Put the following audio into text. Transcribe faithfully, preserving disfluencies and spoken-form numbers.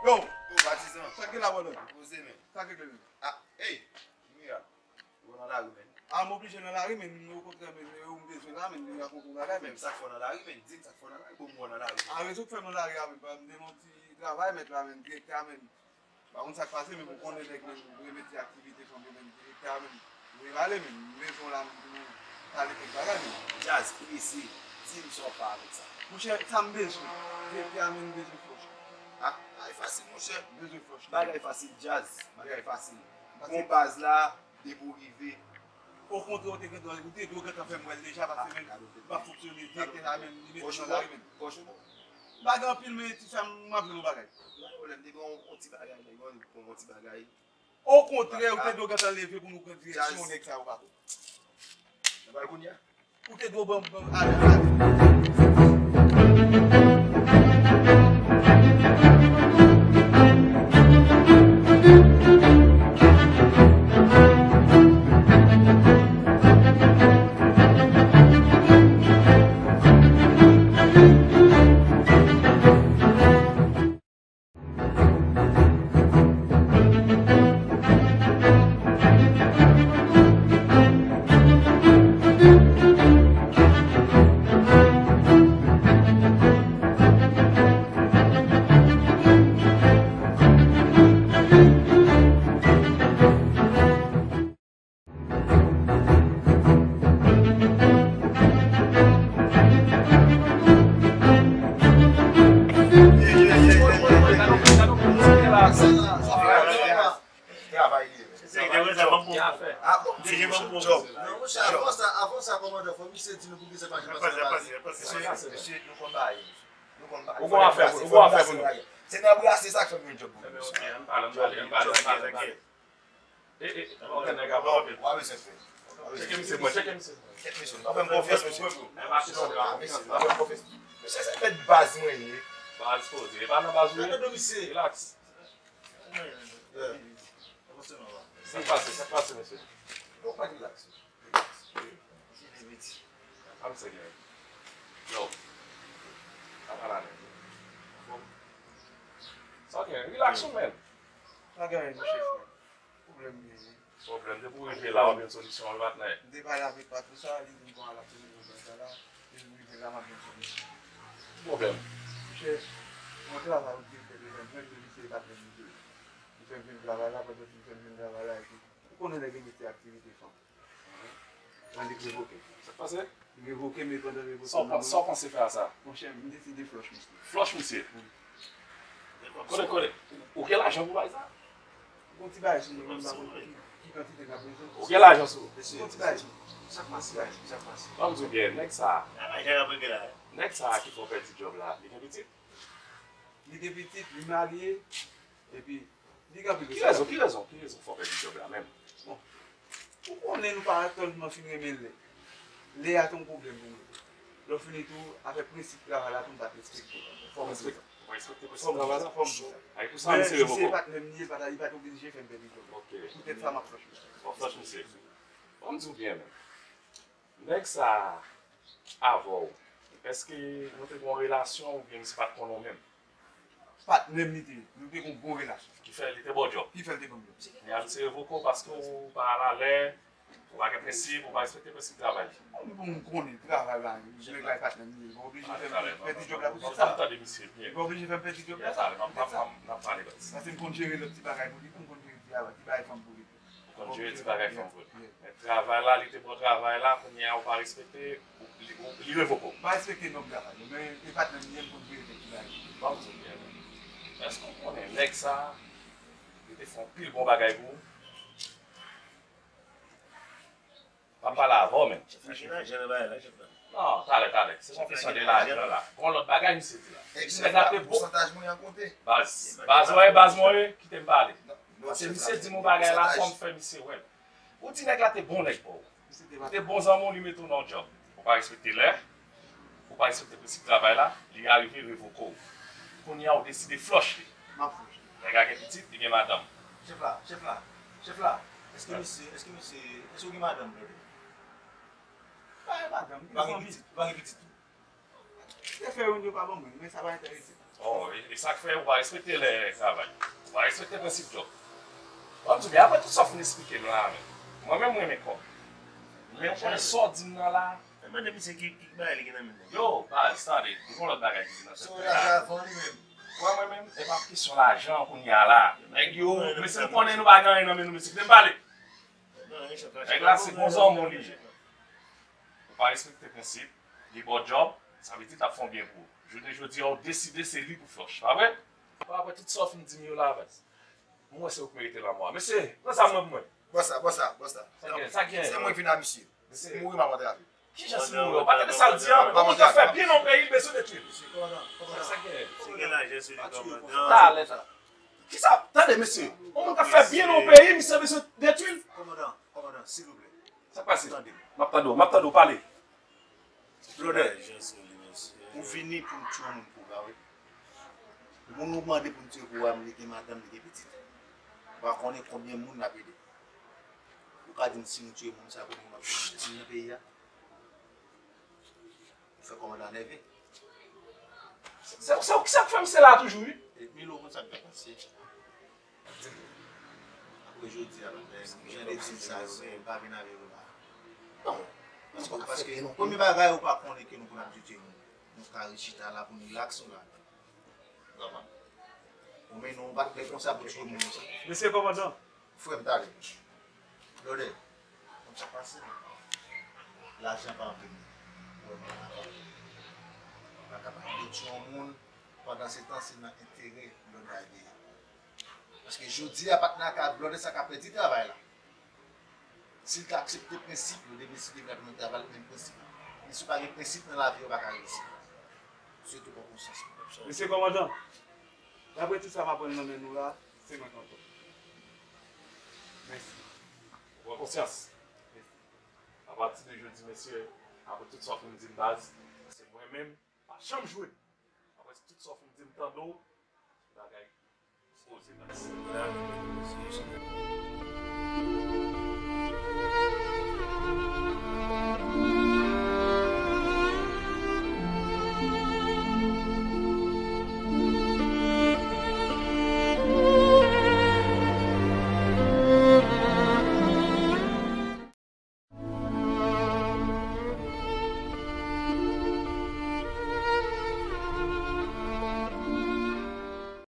Yo! Yo, patizan. Sa k gen la, bòlò? Poze, men. Sa k regle, men? Ah, ey! Jimmy a. Ou nan lari, men. Ah, m oblije nan lari, men. Okontrè, men, ou m bezwen la, men. M rakonte yon bagay, men. Men sa k fè w nan lari, men. Di m sa k fè w nan lari, bon, m wè w nan lari, men. Ah, rezon k fè m nan lari a, men. Ba, m te nan yon ti travay, mèt la, men. Direktè a, men. Pa konn sa k pase, men m konnen nèg menm remete aktivite fanm yo menm direktè a menm. Ou revale menm, m bezwen w la menm pou nou pale kèk bagay menm. Djaz, prese, di m sa w fè avèk sa. Monchè, sa m bezwen. Direktè a menm bezwen flòch. Ah, bagay fasil, monchè. Bezwen flòch. Bagay fasil, djaz. Bagay fasil. Gon baz la, depi w rive. Okontrè, ou te gentan, ou te dwe gentan fè m wè l deja, paske menm m ap fonksyone, direktè la menm, li mete m nan lari menm. Pòch ou bon. M pa gen anpil, men ti sa m ap jwenn yon bagay. Pa gen pwoblèm, depi yon, yon ti bagay, nèg yo, yon, yon ti bagay. Okontrè, ou te dwe gentan leve pou nou pran direksyon nèg sa yo, patwon. Nan bal kounye a? Ou te dwe ban, ban, ale, ale. Travay li ye, men. Ah, bon, se yon djòb. Non, monchè, avan sa, avan sa, kòmandan, fò misye di nou pou ki se pa jan pase. Mesye, mesye, nou konn bagay. Nou konn bagay. Ou gon afè pou nou. Se nan brase sa k fè m yon djòb pou nou. Enben, ok, ann pale, ann pale, ann pale, ann pale, ann pale. E, e, ok, nèg ap anpil. Wa bezwen fè. Tcheke misye, bro, tcheke misye. Tcheke misye. Ou fè m konfyans, mesye. Ah, mesye, ou fè m konfyans. Mesye, se mèt baz mwen ye. Baz poze. E pa nan baz ou ye? Relax. Sa k pase, sa k pase, mesye? Non, pa relax. Relax. Mesye, vin piti. Sa m se gen. Yo. Sa pa la menm. Bon. Sa gen, relax ou menm. Pa gen anyen, monchè, frè. Pwoblèm m genyen. Pwoblèm, depi w rive la, w ap jwenn solisyon an, patnè. M te pale avèk patwon sa, li di m bon, al ap fini pwoblèm sa la. Depi m rive la, m ap jwenn solisyon. Ki pwoblèm? Monchè, yon travay yon direktè te jwenn mwen, men misye pa t jwenn misye. Li fè m jwenn travay la, pandan li fè m jwenn travay la, epi ou konnen nèg yo mete aktivite fanm. Annik revoke. Sa k pase? Revoke, men pandan revoke. Sa w pa, sa w panse fè a sa? Monchè, m deside flòch misye. Flòch misye? Wi. Kote, kote? Ou gen lajan pou bay sa? Gon ti bagay sou mwen, m pa konn ki, ki kantite n ap bezwen. Ou gen lajan sou ou? Gon ti bagay sou mwen. Sa k pase? Sa k pase? Ban m di w byen, nèg sa. Nèg sa ki fè w pèdi djòb la, li gen pitit? Li gen pitit, li marye, epi Li gen anpil responsabilite. Ki rezon, ki rezon, ki rezon fè w pèdi djòb la menm? Bon, ou konnen nou pa tèlman fin renmen lè. Lè a te yon pwoblèm pou mwen. Lè w fini tou, afè prensip travay la tou, m pa t respekte. Fò m di sa. Ou pa respekte prensip travay la? Fò m di sa. Ay, pou sa, misye revoke w? Men misye patnè m li ye, li pa t, li pa t oblije fè m pèdi djòb la. Ok. Poutèt sa, m ap flòch misye. W ap flòch misye. Bon, m di w byen, men. Nèg sa a, avè w, èske nou te gen yon relasyon oubyen misye pa t konnen w menm? Patnè m li te ye. Nou te gen yon bon relasyon. Ki fè li te ba w djòb? Ki fè l te ban m djòb. Kounye a misye revoke w paske w pa al alè, ou pa gen prensip, ou pa respekte prensip travay. Bon, men bon, m konnen travay la, nèg la e patnè m li ye. Li pa oblije fè m pèdi djòb la poutèt sa. Fò m tande misye byen. Li pa oblije fè m pèdi djòb la. Talè, n ap, n ap, n ap pale baz. Paske m konn jere lòt ti bagay pou li, m konn jere ti bagay, ti bagay fanm pou li. Ou konn jere ti bagay fanm vre. Men travay la, li te ba w travay la, kounye a ou pa respekte, ou, li, ou, li revoke w. M pa respekte nòm travay yo, men e patnè m li ye, m konn jere kèk ti bagay. Ban m di w byen, men. Èske w konnen nèg sa a, li te fè yon pil bon bagay pou ou? Pa m pale avè w, men. Chèf la, chèf la, chèf la, chèf la. Non, talè, talè. Se pa kesyon de lajan la. Gon lòt bagay misye di la. Li di nèg la te bon. Pousantaj mwen an konte. Baz, baz, wè, baz mwen, kite m pale. Paske misye di m yon bagay la, fò m fè misye wè l. Ou di nèg la te bon nèg pa w. Li te bon zanmi w, li mete w nan yon djòb. Ou pa respekte lè, ou pa respekte prensip travay la, li arive revoke w. Kounye a, ou deside flòch li. M ap flòch li. Nèg la gen pitit, li gen madanm. Chèf la, chèf la, chèf la. Èske misye, èske misye, èske w gen madanm, brother? Pa gen madanm, m gen zanmi. Pa gen pitit, pa gen pitit tou. Te fè youn, yo pa ban mwen, men sa pa enterese m. Bon, e, e sa k fè ou pa respekte lè travay. Ou pa respekte prensip djòb. Bon, m di w, men apre tout sa w fin esplike m la, men. Mwen menm, mwen renmen kòb. Men ou konnen sa w di m nan la. Mwen mande misye ki, ki bagay li gen nan men l. Yo, baz, tande, m gen yon lòt bagay ki di nan tèt mwen la. Mwen menm, e pa kesyon lajan kounye a la. Nèg yo, mesye, m konnen nou pa gen anyen nan men nou, mesye, kite m pale. Nèg la se bon zanmi w li ye. Ou pa respekte prensip, li ba w djòb, sa vle di l t ap fè yon byen pou ou. Jounen jodi a, ou deside se li pou fè w, pa vre? Bon, apre tout sa w fin di m yo la, baz, mwen wè se ou k merite lanmò a. Mesye, pran sa mwen pou mwen. Bòs la, bòs la, bòs la. Sa gen, sa gen. Se mwen k vin a misye. Mesye. Mouri m ap antre avè l. Kijan si mouri? Ou pa tande sa l di an? Yon moun k ap fè byen nan yon peyi, l bezwen detwi l. Sa gen. Si gen lajan sou li, kòmandan. Talè sa. Kisa? Tande, mesye. Yon moun k ap fè byen nan yon peyi, misye bezwen detwi l. Kòmandan, kòmandan, silvouplè. Sa k pase? Tande. M ap tande w, m ap tande w, pale. Blòdè, ou vini pou m tchwe yon moun pou ou, pa vre? Moun ou mande pou m tchwe pou ou a, li gen madanm, li gen pitit. Ou pa konnen konbyen moun l ap ede. Ou ka di m si m tchwe moun sa, konbyen moun ap di nan peyi a? Ou fè kòmandan nève. Se, se, se ou ki sa k fè m se la toujou, wi. E Milo, ou konn sa k ta pase? Apre jodi a, jan de di m sa yo, men pa vin avè yo la. Non. Paske, paske premye bagay, ou pa konnen ke nou konn ap di tchwe moun. Nou ka rechita la pou nou rilaks, nou la. Ou konprann? Ou men nou bat bèk konsa pou tchwe moun konsa. Mesye kòmandan. Frè m, talè. Blòdè, konn sa k pase? Lajan pa anpil moun. Ou wè m pa kapab. M pa kapab detwi yon moun, pandan se tan se nan enterè blòdè a ye. Paske jodi a, patnè a ka, blòdè sa ka pèdi travay la. Si l ta aksepte prensip yo, depi si devlopman travay, menm prensip yo. Men si w pa gen prensip nan lavi, ou pa ka reyisi. Sitou pran konsyans. Mesye kòmandan, dapre tout sa m aprann nan men nou la, se mwen k antò. Mèsi. Ou pran konsyans. Mèsi. Apati de jodi, mesye, apre tout sa w fin di m, baz, se mwen menm, pa janm jwe. Apre tout sa w fin di m, tande w, bagay.